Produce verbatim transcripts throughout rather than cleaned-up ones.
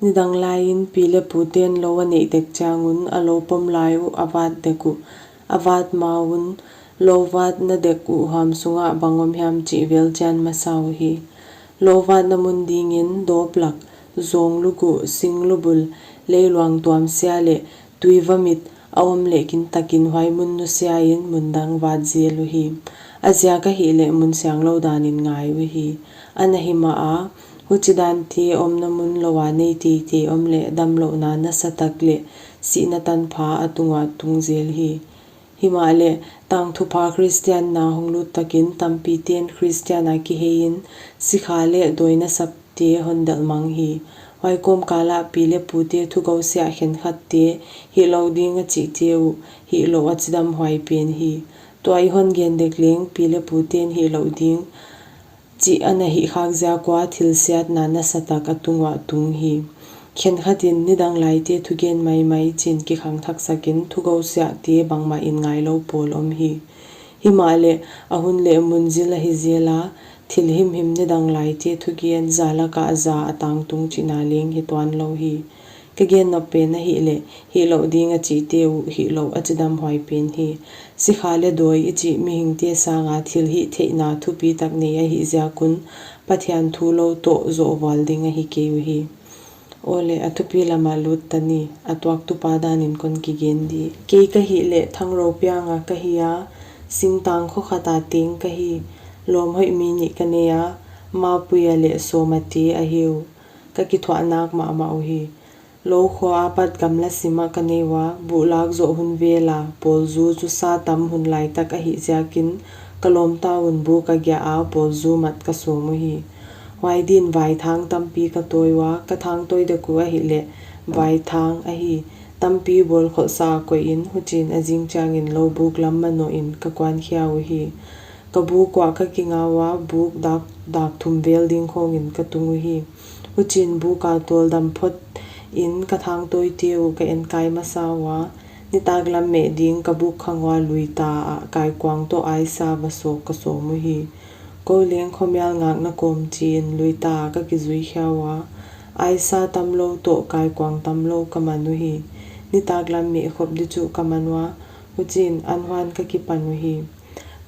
Nidang laiin pi leh pute'n lou a neih dek chiang un a lou pom lai uh a vat dek uh. A vat ma un lou vatna dek uh huam sungah bang om hiam chih vel chian masa uhi. Lou vatna mun dingin dawp lak, zawng luguh, sing lubul, leiluang tuamsia leh tui vamit a om leh kintakin huai mun nusiain mun dang vat zel uhi. A ziak ahihleh mun sianglou danin ngai uhi. Ana himah a, huchi dante omna mun lou a nei teitei om leh damlouhna nasatak leh sihna tanpha a tung uah tung zel hi. Himahleh, tangthupha Khristian na hong lut takin tampite'n Khristian a kiheiin sikha leh dawi nasapte hon delh mang hi. Huai kawmkal ah pi leh pute thugousiah khenkhatte hihlouh ding a chihte uh hihlouh a chidam huai pen hi. Tua i hon gen dek leng pi leh pute'n hihlouh ding chih ana hihkhak ziak ua thil siatna nasatak a tung uah tung hi. Khenkhatin nidang laite thugen maimai chiin kikhangthaksakin thugousiahte bangmahin ngailou pawl om hi. Himahleh, a hun leh mun zil ahi zela, thil himhim nidang laite thugen za lakah za a tangtung chihna leng hi tuanlou hi. Ka gen nop pen ahihleh, hihlouh ding a chihte uh hihlouh a chidam huai pen hi. Sikha leh dawi i chih mihingte sanga thil hihtheihna thupitak nei ahih ziak un, Pathian thu lou toh zoh vual ding ahi kei uhi. Awle, a thupi lamah lut ta ni, a tuaktupa danin kon kigen di. Kei ka hihleh Thangropianga ka hi a, singtang kho khat a teng ka hi. Lawm hoih mi nih ka nei a, Mapuia leh Sawmate ahi uh. Ka kithuah nak mahmah uhi. Lou khua apat gamla simah ka nei ua, buh lak zoh hun vela pawlzu zusa tam hun laitak ahih ziakin, ka lawmta un buk a giah a pawlzu mat ka sawm uhi. Huai din vaithang tampi ka tawi ua, ka thangtawi dek uh ahihleh vaithang ahi, tampi bawlkholhsa a koihin, huchiin a zing chiangin lou buk lam manohin ka kuankhia uhi. Ka buk uah ka kinga ua, buk dak, dak thum vel ding khawngin ka tung uhi. Huchiin buk a tawldam photin ka thangtawite uh ka enkai masa ua, nitaklam meh ding ka buk khang ua luita ah kaikuang toh aisa va sawk ka sawm uhi. Kou leng khomial ngakna kawm chiin luita ah ka kizuikhia ua, aisa tamlou toh kaikuang tamlou ka man uhi. Nitaklam meh khop di chu ka man ua, huchiin an huan ka kipan uhi.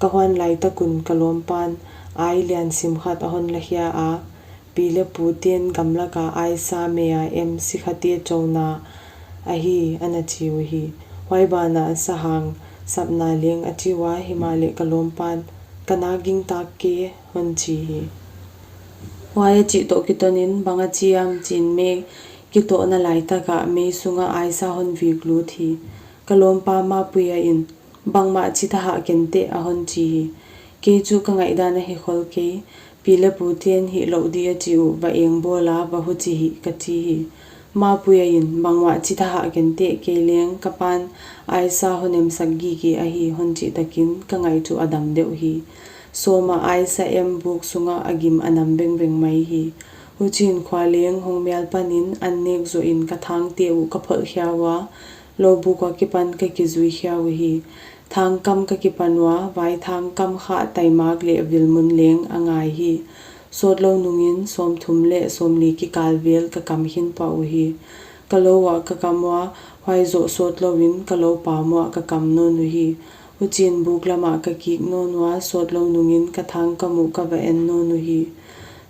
Ka huan laitak un ka lawmpa'n ai lian sim khat a hon lakhia a, pi leh pute'n gamlaka aisa meh a em sikhate chouna ahi, ana chi uhi. Huai banah sahang sapna leng a chi ua, himahleh ka lawmpa'n, ka nak gingtak kei, hon chi hi. Huai a chih toh kitonin bang a chi hiam chiin meh kitohna laitak ah mei sungah aisa hon vik lut hi. Ka lawmpa Mapuia in, bangmah chi thahah kenteh, a hon chi hi. Kei chu ka ngaihdan ahi khol kei, pi leh pute'n hihlouh di a chih uh va engbawl a va huchi hih ka chi hi. Mapuia in, bangmah chi thahah kenteh, kei leng ka pa'n aisa hon emsak gige ahi, hon chih takin ka ngaih chu a dam deuh hi. Sawma aisa em buk sungah a gim a nam vengveng mai hi. Huchiin khua leng hong mial panin an nek zohin ka thangte uh ka pholhkhia ua, lou buk ua kipan ka kizuikhia uhi. Thangkam ka kipan ua, vaithang kam khah taimak leh vilmun leng a ngai hi. Sawtlou nungin sawmthum leh sawmli kikal vel ka kam khin pah uhi. Ka lou uah ka kam ua, huai zoh sawtlouin ka lou pam uah ka kam nawn uhi. Huchiin buk lamah ka kik nawn ua, sawtlou nungin ka thangkam uh ka va en nawn uhi.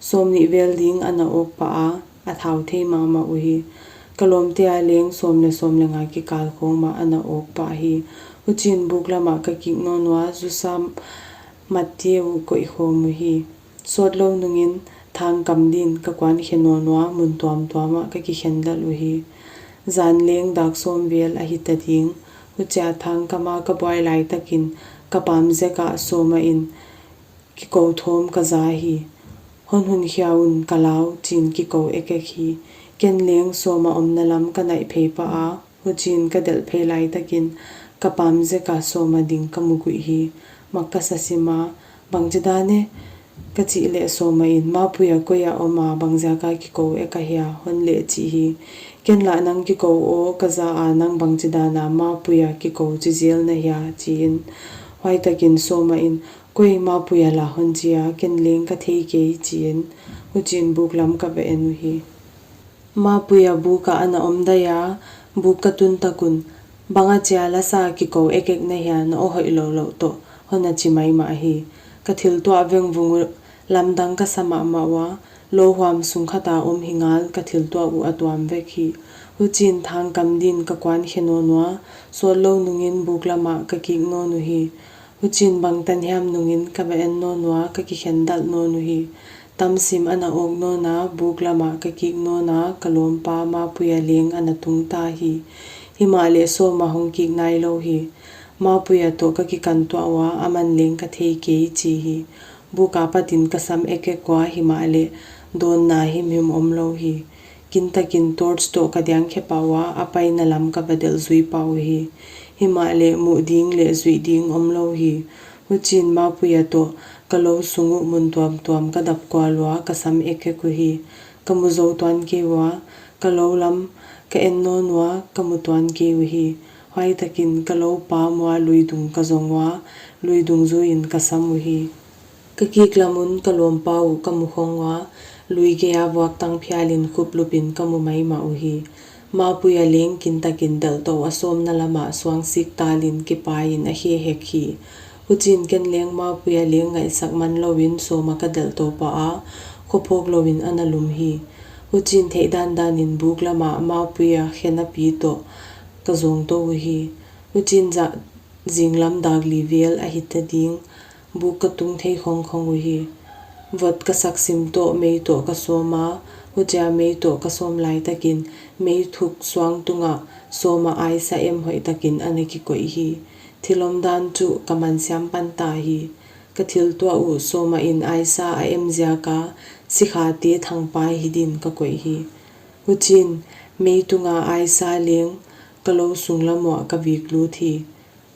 Sawmnih vel ding ana awk pah a, a thau thei mahmah uhi. Ka lawmte a leng sawm leh sawm leh nga kikal khawng mah ana awk pah hi. Huchiin buk lamah ka kik nawn ua, zusa matte uh koih khawm uhi. Sawtlou nungin thangkam din ka kuankhe nawn ua, mun tuamtuam ah ka kikhen lel uhi. Zan leng dak sawm vel ahi ta ding. Huchia thangkam a ka buai laitakin ka pam zek ah Sawma in, kikou thawm ka za hi. Hon hunkhia un ka lau, chiin kikou ekek hi. Ken leng Sawma omna lam ka naih phei pah a, huchiin ka delh phei laitakin ka pam zek a Sawma ding ka mu guih hi. Mak ka sa sim a, bangchidan e? Ka chih leh Sawma in, Mapuia koi a om a, bangziak a kikou ek ahia, hon leh chih hi. Ken lah nang kikou aw ka za a, nang bangchidan a Mapuia kikou chi zel na hia, chiin. Huaitakin Sawma in, koi Mapuia lah hon chi a, ken leng ka thei kei, chiin. Huchiin buk lam ka va en uhi. Mapuia buk ah ana om daih a, buk ka tun tak un, bang achia lasa kikou ekek na hia, na aw hoih loulouh toh, hon a chi maimah hi. Ka thiltuah vengvung uh lamdang ka sa mahmah ua, lou huam sung khat a om hi ngal, ka thiltuah uh a tuam vek hi. Huchiin thangkam din ka kuan khe nawn ua, sawt lou nungin buk lamah ka kik nawn uhi. Huchiin bangtan hiam nungin ka va en nawn ua, ka kikhen dalh nawn uhi. Tamsim ana awk nawn a, buk lamah ka kik nawn a, ka lawmpa Mapuia leng ana tung ta hi. Himahleh Sawma hong kik nailou hi. Mapuia toh ka kikan tuah ua, aman leng ka thei kei chi hi. Buk apatin ka sam ekek ua, himahleh dawnna himhim omlou hi. Kintakin torch toh ka diang khe pah ua, a paina lam ka va delh zui pah uhi. Himahleh muh ding leh zuih ding omlou hi. Huchiin Mapuia toh ka lou sung uh mun tuamtuam ka dap kual ua, ka sam ekek uhi. Ka mu zou tuan kei ua, ka lou lam ka en nawn ua, ka mu tuan kei uhi. Huai takin ka lou pam ua, luidung ka zong ua, luidung zuiin ka sam uhi. Ka kik lam un ka lawmpa uh ka mu khong ua, lui gei a vuaktang phialin khup lupin ka mu maimah uhi. Mapuia leng kintakin delh tou a, sawmna lamah suangsik talin kipaiin a khe hek hi. Huchiin ken leng Mapuia leng ngaihsak man louin Sawma ka delh tou pah a, khophawk louin ana lum hi. Huchiin theih dandanin buk lamah Mapuia khe napi toh ka zawng tou uhi. Huchiin zah zinglam dak li vel ahi ta ding, buk ka tung thei khongkhong uhi. Vot ka sak sim toh mei toh ka sawm a, huchia mei toh ka sawm lai takin mei thuk suang tungah Sawma aisa em hoih takin ana kikoih hi. Thil omdan chu ka mansiam pan ta hi. Ka thiltuah uh Sawma'n aisa a em ziak a sikhate thangpai hi din ka koih hi. Huchiin mei tunga aisa leng ka lou sung lam uah ka vik lut hi.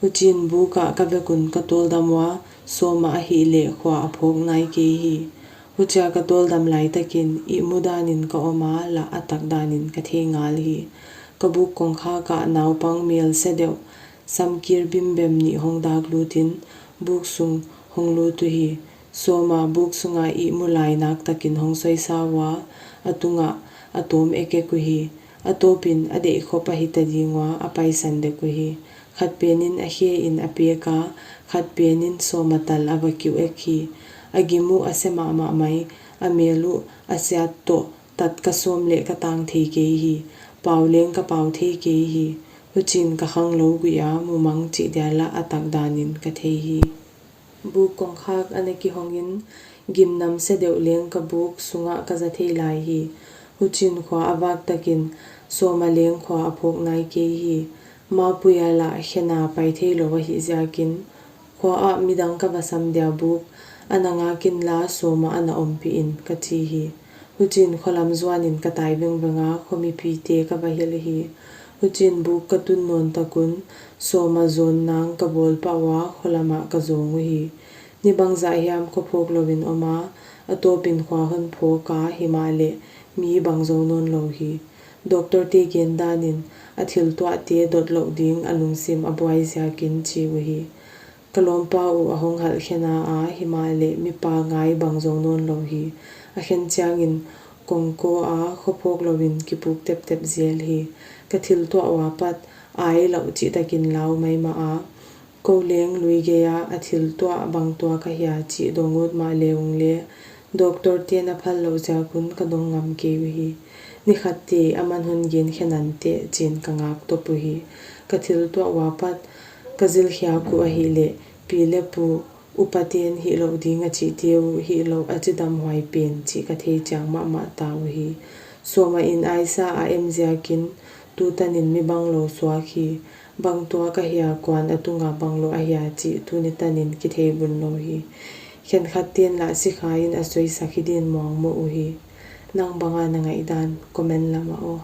Huchiin buk ah ka vek un ka tawldam ua, Sawma ahihleh khua a phawk nai kei hi. Huchia ka tawldam lai takin ihmu danin ka om a, lah a tak danin ka thei ngal hi. Ka buk kongkhak ah naupang mel se deuh, samkir bimbem nih hong dak lutin buk sung hong lut uhi. Sawma buk sunga ihmu lai nak takin hong soisa ua, a tungah a tawm ekek uhi. A tawpin a deih khop ahi ta ding ua, a paisan dek uhi. Khat penin a khe in a pek a, khat penin Sawma tal a va kiu ek hi. A gim uh a se mahmah mai, a mel uh a siat toh tat ka sawm leh ka tang thei kei hi. Pau leng ka pau thei kei hi. Huchiin ka khanglou guih a, mumang chih dia lah a tak danin ka thei hi. Buk kongkhak ana kihongin, gimnam se deuh leng ka buk sungah ka za thei lai hi. Huchiin khua a vak takin Sawma leng khua a phawk nai kei hi. Mapuia lah khen a pai theilou ahih ziakin, khua ah midang ka va sam dia buk ana ngak inla Sawma ana ompih in ka chi hi. Huchiin kho lam zuanin ka tai vengveng a, khomipite ka va hilh hi. Huchiin buk ka tun nawn tak un Sawma zawn nang ka bawl pah ua, kho lamah ka zawng uhi. Ni bangzah hiam kho phawk louin om a, a tawpin khua hon phawk a, himahleh mi bang zou nawnlou hi. Doctor te gen danin a thil tuahte dot louh ding a lungsim a buai ziakin chi uhi. Ka lawmpa uh a hong halh khe na a, himahleh mipa ngai bang zou nawnlou hi. A khen chiangin kongkaw a kho phawk louin kipuk teptep zel hi. Ka thil tuah ua pat ai lau chih takin lau maimah a, kou leng lui gei a a thil tuah bang tuak ahia chih dong ut mahle ung le, doctor te'n a phal louh ziak un ka dong ngam kei uhi. Ni khat te aman hon gen khe nanteh chi'n ka ngak top uhi. Ka thil tuah ua pat ka zil khiak uh ahihleh, pi le pu, upa te'n hih louh ding a chihte uh hih louh a chidam huai pen chih ka thei chiang mahmah ta uhi. Sawma in aisa a em ziakin tu tanin mi banglou suak hi. Bang tuak ahia, kua'n a tunga banglou ahia chih tuni tanin kithei bunlou hi. Khenkhat te'n lah sikha in a soisak hi din muangmoh uhi. Nang bang a na ngaihdan comment lam ah aw.